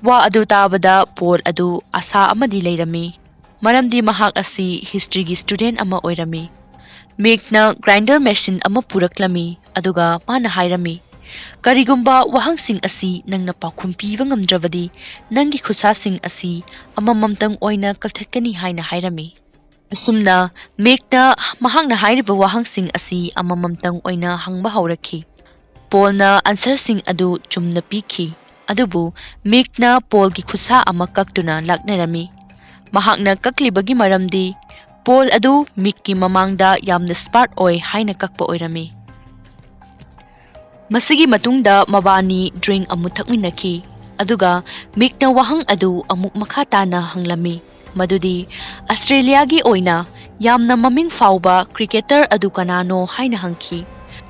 ꯋꯥ ꯑꯗꯨ ꯇꯥꯕꯗ ꯄꯣꯜ ꯑꯗꯨ ꯑꯁꯥ ꯑꯃꯗꯤ ꯂꯩꯔꯝꯃꯤ, ꯃꯔꯝꯗꯤ ꯃꯍꯥꯛ ꯑꯁꯤ ꯍꯤꯁꯇ꯭ꯔꯤꯒꯤ ꯁ꯭ꯇꯨꯗꯦꯟꯠ ꯑꯃ ꯑꯣꯏꯔꯝꯃꯤ꯫ ꯃꯤꯛꯅ ꯒ꯭ꯔꯥꯏꯟꯗꯔ ꯃꯦꯁꯤꯟ ꯑꯃ ꯄꯨꯔꯛꯂꯝꯃꯤ, ꯑꯗꯨꯒ ꯃꯥꯅ ꯍꯥꯏꯔꯝꯃꯤ, "ꯀꯔꯤꯒꯨꯝꯕ ꯋꯥꯍꯪꯁꯤꯡ ꯑꯁꯤ ꯅꯪꯅ ꯄꯥꯎꯈꯨꯝ ꯄꯤꯕ ꯉꯝꯗ꯭ꯔꯕꯗꯤ, ꯅꯪꯒꯤ ꯈꯨꯠꯁꯥꯁꯤꯡ ꯑꯁꯤ ꯑꯃꯃꯝꯇꯪ ꯑꯣꯏꯅ ꯀꯛꯊꯠꯀꯅꯤ" ꯍꯥꯏꯅ ꯍꯥꯏꯔꯝꯃꯤ꯫ ꯑꯁꯨꯝꯅ ꯃꯤꯛꯅ ꯃꯍꯥꯛꯅ ꯍꯥꯏꯔꯤꯕ ꯋꯥꯍꯪꯁꯤꯡ ꯑꯁꯤ ꯑꯃꯃꯝꯇꯪ ꯑꯣꯏꯅ ꯍꯪꯕ ꯍꯧꯔꯛꯈꯤ꯫ ꯄꯣꯜꯅ ꯑꯟꯁꯔꯁꯤꯡ ꯑꯗꯨ ꯆꯨꯝꯅ ꯄꯤꯈꯤ, ꯑꯗꯨꯕꯨ ꯃꯤꯛꯅ ꯄꯣꯜꯒꯤ ꯈꯨꯠꯁꯥ ꯑꯃ ꯀꯛꯇꯨꯅ ꯂꯥꯛꯅꯔꯝꯃꯤ꯫ ꯃꯍꯥꯛꯅ ꯀꯛꯂꯤꯕꯒꯤ ꯃꯔꯝꯗꯤ ꯄꯣꯜ ꯑꯗꯨ ꯃꯤꯛꯀꯤ ꯃꯃꯥꯡꯗ ꯌꯥꯝꯅ ꯁ꯭ꯃꯥꯔꯠ ꯑꯣꯏ ꯍꯥꯏꯅ ꯀꯛꯄ ꯑꯣꯏꯔꯝꯃꯤ꯫ ꯃꯁꯤꯒꯤ ꯃꯇꯨꯡꯗ ꯃꯕꯥꯅꯤ ꯗ꯭ꯔꯤꯡꯛ ꯑꯃꯨꯛ ꯊꯛꯃꯤꯟꯅꯈꯤ, ꯑꯗꯨꯒ ꯃꯤꯛꯅ ꯋꯥꯍꯪ ꯑꯗꯨ ꯑꯃꯨꯛ ꯃꯈꯥ ꯇꯥꯅ ꯍꯪꯂꯝꯃꯤ, ꯃꯗꯨꯗꯤ ꯑꯁꯇ꯭ꯔꯦꯂꯤꯌꯥꯒꯤ ꯑꯣꯏꯅ ꯌꯥꯝꯅ ꯃꯃꯤꯡ ꯐꯥꯎꯕ ꯀ꯭ꯔꯤꯀꯦꯇꯔ ꯑꯗꯨ ꯀꯅꯥꯅꯣ ꯍꯥꯏꯅ ꯍꯪꯈꯤ꯫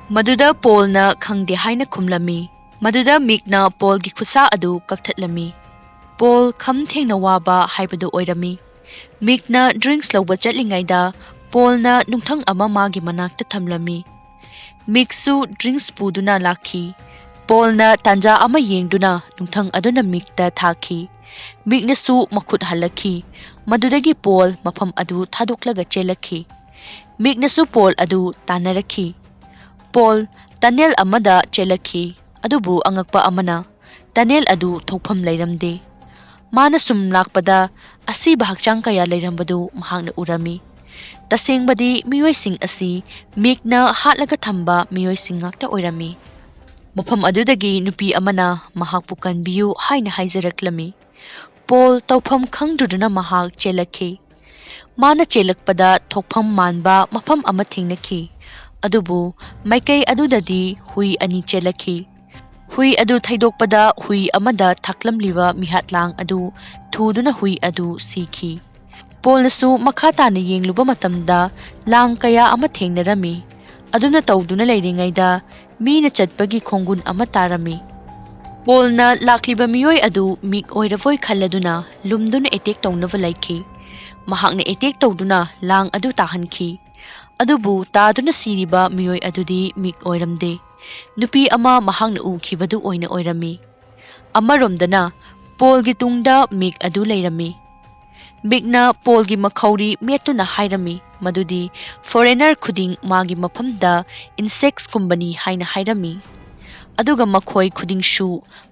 ꯃꯗꯨꯗ ꯄꯣꯜꯅ "ꯈꯪꯗꯦ" ꯍꯥꯏꯅ ꯈꯨꯝꯂꯝꯃꯤ꯫ ꯃꯗꯨꯗ ꯃꯤꯛꯅ ꯄꯣꯜꯒꯤ ꯈꯨꯠꯁꯥ ꯑꯗꯨ ꯀꯛꯊꯠꯂꯝꯃꯤ꯫ ꯄꯣꯜ ꯈꯝ ꯊꯦꯡꯅ ꯋꯥꯕ ꯍꯥꯏꯕꯗꯨ ꯑꯣꯏꯔꯝꯃꯤ꯫ ꯃꯤꯛꯅ ꯗ꯭ꯔꯤꯡꯛꯁ ꯂꯧꯕ ꯆꯠꯂꯤꯉꯩꯗ ꯄꯣꯜꯅ ꯅꯨꯡꯊꯪ ꯑꯃ ꯃꯥꯒꯤ ꯃꯅꯥꯛꯇ ꯊꯝꯂꯝꯃꯤ꯫ ꯃꯤꯛꯁꯨ ꯗ꯭ꯔꯤꯡꯛꯁ ꯄꯨꯗꯨꯅ ꯂꯥꯛꯈꯤ꯫ ꯄꯣꯜꯅ ꯇꯥꯟꯖꯥ ꯑꯃ ꯌꯦꯡꯗꯨꯅ ꯅꯨꯡꯊꯪ ꯑꯗꯨꯅ ꯃꯤꯛꯇ ꯊꯥꯈꯤ꯫ ꯃꯤꯛꯅꯁꯨ ꯃꯈꯨꯠ ꯍꯜꯂꯛꯈꯤ꯫ ꯃꯗꯨꯗꯒꯤ ꯄꯣꯜ ꯃꯐꯝ ꯑꯗꯨ ꯊꯥꯗꯣꯛꯂꯒ ꯆꯦꯜꯂꯛꯈꯤ꯫ ꯃꯤꯛꯅꯁꯨ ꯄꯣꯜ ꯑꯗꯨ ꯇꯥꯟꯅꯔꯛꯈꯤ꯫ ꯄꯣꯜ ꯇꯅꯦꯜ ꯑꯃꯗ ꯆꯦꯜꯂꯛꯈꯤ, ꯑꯗꯨꯕꯨ ꯑꯉꯛꯄ ꯑꯃꯅ, ꯇꯅꯦꯜ ꯑꯗꯨ ꯊꯣꯛꯐꯝ ꯂꯩꯔꯝꯗꯦ꯫ ꯃꯥꯅ ꯁꯨꯝ ꯂꯥꯛꯄꯗ ꯑꯁꯤꯕ ꯍꯛꯆꯥꯡ ꯀꯌꯥ ꯂꯩꯔꯝꯕꯗꯨ ꯃꯍꯥꯛꯅ ꯎꯔꯝꯃꯤ꯫ ꯇꯁꯦꯡꯕꯗꯤ ꯃꯤꯑꯣꯏꯁꯤꯡ ꯑꯁꯤ ꯃꯤꯛꯅ ꯍꯥꯠꯂꯒ ꯊꯝꯕ ꯃꯤꯑꯣꯏꯁꯤꯡ ꯉꯥꯛꯇ ꯑꯣꯏꯔꯝꯃꯤ꯫ ꯃꯐꯝ ꯑꯗꯨꯗꯒꯤ ꯅꯨꯄꯤ ꯑꯃꯅ ꯃꯍꯥꯛꯄꯨ ꯀꯟꯕꯤꯌꯨ ꯍꯥꯏꯅ ꯍꯥꯏꯖꯔꯛꯂꯝꯃꯤ꯫ ꯄꯣꯜ ꯇꯧꯐꯝ ꯈꯪꯗ꯭ꯔꯗꯨꯅ ꯃꯍꯥꯛ ꯆꯦꯜꯂꯛꯈꯤ꯫ ꯃꯥꯅ ꯆꯦꯜꯂꯛꯄꯗ ꯊꯣꯛꯐꯝ ꯃꯥꯟꯕ ꯃꯐꯝ ꯑꯃ ꯊꯦꯡꯅꯈꯤ꯫ ꯑꯗꯨꯕꯨ ꯃꯥꯏꯀꯩ ꯑꯗꯨꯗꯗꯤ ꯍꯨꯏ ꯑꯅꯤ ꯆꯦꯜꯂꯛꯈꯤ꯫ ꯍꯨꯏ ꯑꯗꯨ ꯊꯩꯗꯣꯛꯄꯗ ꯍꯨꯏ ꯑꯃꯗ ꯊꯥꯛꯂꯝꯂꯤꯕ ꯃꯤꯍꯥꯠꯂꯥꯡ ꯑꯗꯨ ꯊꯨꯗꯨꯅ ꯍꯨꯏ ꯑꯗꯨ ꯁꯤꯈꯤ꯫ ꯄꯣꯜꯅꯁꯨ ꯃꯈꯥ ꯇꯥꯅ ꯌꯦꯡꯂꯨꯕ ꯃꯇꯝꯗ ꯂꯥꯡ ꯀꯌꯥ ꯑꯃ ꯊꯦꯡꯅꯔꯝꯃꯤ꯫ ꯑꯗꯨꯅ ꯇꯧꯗꯨꯅ ꯂꯩꯔꯤꯉꯩꯗ ꯃꯤꯅ ꯆꯠꯄꯒꯤ ꯈꯣꯡꯒꯨꯟ ꯑꯃ ꯇꯥꯔꯝꯃꯤ꯫ ꯄꯣꯜꯅ ꯂꯥꯛꯂꯤꯕ ꯃꯤꯑꯣꯏ ꯑꯗꯨ ꯃꯤꯛ ꯑꯣꯏꯔꯕꯣꯏ ꯈꯜꯂꯗꯨꯅ ꯂꯨꯝꯗꯨꯅ ꯑꯦꯇꯦꯛ ꯇꯧꯅꯕ ꯂꯩꯈꯤ꯫ ꯃꯍꯥꯛꯅ ꯑꯦꯇꯦꯛ ꯇꯧꯗꯨꯅ ꯂꯥꯡ ꯑꯗꯨ ꯇꯥꯍꯟꯈꯤ꯫ ꯑꯗꯨꯕꯨ ꯇꯥꯗꯨꯅ ꯁꯤꯔꯤꯕ ꯃꯤꯑꯣꯏ ꯑꯗꯨꯗꯤ ꯃꯤꯛ ꯑꯣꯏꯔꯝꯗꯦ꯫ ꯅꯨꯄꯤ ꯑꯃ ꯃꯍꯥꯛꯅ ꯎꯈꯤꯕꯗꯨ ꯑꯣꯏꯅ ꯑꯣꯏꯔꯝꯃꯤ꯫ ꯑꯃꯔꯣꯝꯗꯅ ꯄꯣꯜꯒꯤ ꯇꯨꯡꯗ ꯃꯤꯛ ꯑꯗꯨ ꯂꯩꯔꯝꯃꯤ꯫ ꯃꯤꯛꯅ ꯄꯣꯜꯒꯤ ꯃꯈꯧꯔꯤ ꯃꯦꯠꯇꯨꯅ ꯍꯥꯏꯔꯝꯃꯤ ꯃꯗꯨꯗꯤ ꯐꯣꯔꯦꯅꯔ ꯈꯨꯗꯤꯡ ꯃꯥꯒꯤ ꯃꯐꯝꯗ ꯏꯟꯁꯦꯛꯁꯀꯨꯝꯕꯅꯤ ꯍꯥꯏꯅ ꯍꯥꯏꯔꯝꯃꯤ꯫ ꯑꯗꯨꯒ ꯃꯈꯣꯏ ꯈꯨꯗꯤꯡꯁꯨ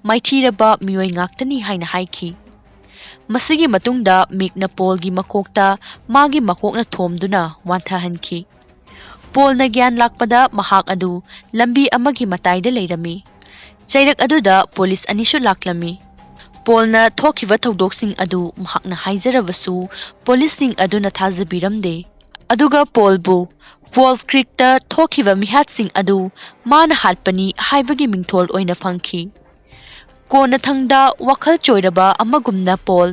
ꯃꯥꯏꯊꯤꯔꯕ ꯃꯤꯑꯣꯏ ꯉꯥꯛꯇꯅꯤ ꯍꯥꯏꯅ ꯍꯥꯏꯈꯤ꯫ ꯃꯁꯤꯒꯤ ꯃꯇꯨꯡꯗ ꯃꯤꯛꯅ ꯄꯣꯜꯒꯤ ꯃꯀꯣꯛꯇ ꯃꯥꯒꯤ ꯃꯀꯣꯛꯅ ꯊꯣꯝꯗꯨꯅ ꯋꯥꯟꯊꯍꯟꯈꯤ꯫ ꯄꯣꯜꯅ ꯒ꯭ꯌꯥꯟ ꯂꯥꯛꯄꯗ ꯃꯍꯥꯛ ꯑꯗꯨ ꯂꯝꯕꯤ ꯑꯃꯒꯤ ꯃꯇꯥꯏꯗ ꯂꯩꯔꯝꯃꯤ꯫ ꯆꯩꯔꯛ ꯑꯗꯨꯗ ꯄꯨꯂꯤꯁ ꯑꯅꯤꯁꯨ ꯂꯥꯛꯂꯝꯃꯤ꯫ ꯄꯣꯜꯅ ꯊꯣꯛꯈꯤꯕ ꯊꯧꯗꯣꯛꯁꯤꯡ ꯑꯗꯨ ꯃꯍꯥꯛꯅ ꯍꯥꯏꯖꯔꯕꯁꯨ ꯄꯨꯂꯤꯁꯁꯤꯡ ꯑꯗꯨꯅ ꯊꯥꯖꯕꯤꯔꯝꯗꯦ꯫ ꯑꯗꯨꯒ ꯄꯣꯜꯕꯨ ꯋꯣꯜꯐ ꯀ꯭ꯔꯤꯛꯇ ꯊꯣꯛꯈꯤꯕ ꯃꯤꯍꯥꯠꯁꯤꯡ ꯑꯗꯨ ꯃꯥꯅ ꯍꯥꯠꯄꯅꯤ ꯍꯥꯏꯕꯒꯤ ꯃꯤꯡꯊꯣꯜ ꯑꯣꯏꯅ ꯐꯪꯈꯤ꯫ ꯀꯣꯟꯅꯊꯪꯗ ꯋꯥꯈꯜ ꯆꯣꯏꯔꯕ ꯑꯃꯒꯨꯝꯅ ꯄꯣꯜ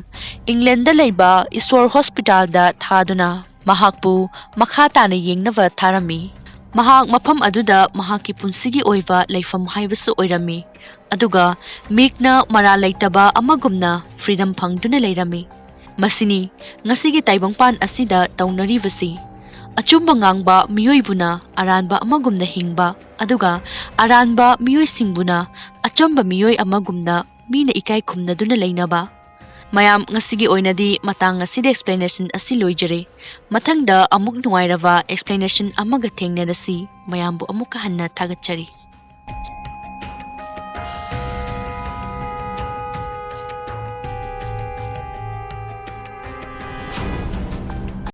ꯏꯪꯂꯦꯟꯗ ꯂꯩꯕ ꯏꯁꯣꯔ ꯍꯣꯁꯄꯤꯇꯥꯜꯗ ꯊꯥꯗꯨꯅ ꯃꯍꯥꯛꯄꯨ ꯃꯈꯥ ꯇꯥꯅ ꯌꯦꯡꯅꯕ ꯊꯥꯔꯝꯃꯤ꯫ ꯃꯍꯥꯛ ꯃꯐꯝ ꯑꯗꯨꯗ ꯃꯍꯥꯛꯀꯤ ꯄꯨꯟꯁꯤꯒꯤ ꯑꯣꯏꯕ ꯂꯩꯐꯝ ꯍꯥꯏꯕꯁꯨ ꯑꯣꯏꯔꯝꯃꯤ꯫ ꯑꯗꯨꯒ ꯃꯤꯛꯅ ꯃꯔꯥꯜ ꯂꯩꯇꯕ ꯑꯃꯒꯨꯝꯅ ꯐ꯭ꯔꯤꯗꯝ ꯐꯪꯗꯨꯅ ꯂꯩꯔꯝꯃꯤ꯫ ꯃꯁꯤꯅꯤ ꯉꯁꯤꯒꯤ ꯇꯥꯏꯕꯪꯄꯥꯟ ꯑꯁꯤꯗ ꯇꯧꯅꯔꯤꯕꯁꯤ꯫ ꯑꯆꯨꯝꯕ ꯉꯥꯡꯕ ꯃꯤꯑꯣꯏꯕꯨꯅ ꯑꯔꯥꯟꯕ ꯑꯃꯒꯨꯝꯅ ꯍꯤꯡꯕ, ꯑꯗꯨꯒ ꯑꯔꯥꯟꯕ ꯃꯤꯑꯣꯏꯁꯤꯡꯕꯨꯅ ꯑꯆꯝꯕ ꯃꯤꯑꯣꯏ ꯑꯃꯒꯨꯝꯅ ꯃꯤꯅ ꯏꯀꯥꯏ ꯈꯨꯝꯅꯗꯨꯅ ꯂꯩꯅꯕ꯫ ꯃꯌꯥꯝ, ꯉꯁꯤꯒꯤ ꯑꯣꯏꯅꯗꯤ ꯃꯇꯥꯡ ꯑꯁꯤꯗ explanation ꯑꯁꯤ ꯂꯣꯏꯖꯔꯦ꯫ ꯃꯊꯪꯗ ꯑꯃꯨꯛ ꯅꯨꯡꯉꯥꯏꯔꯕ explanation ꯑꯃꯒ ꯊꯦꯡꯅꯔꯁꯤ꯫ ꯃꯌꯥꯝꯕꯨ ꯑꯃꯨꯛꯀ ꯍꯟꯅ ꯊꯥꯒꯠꯆꯔꯤ꯫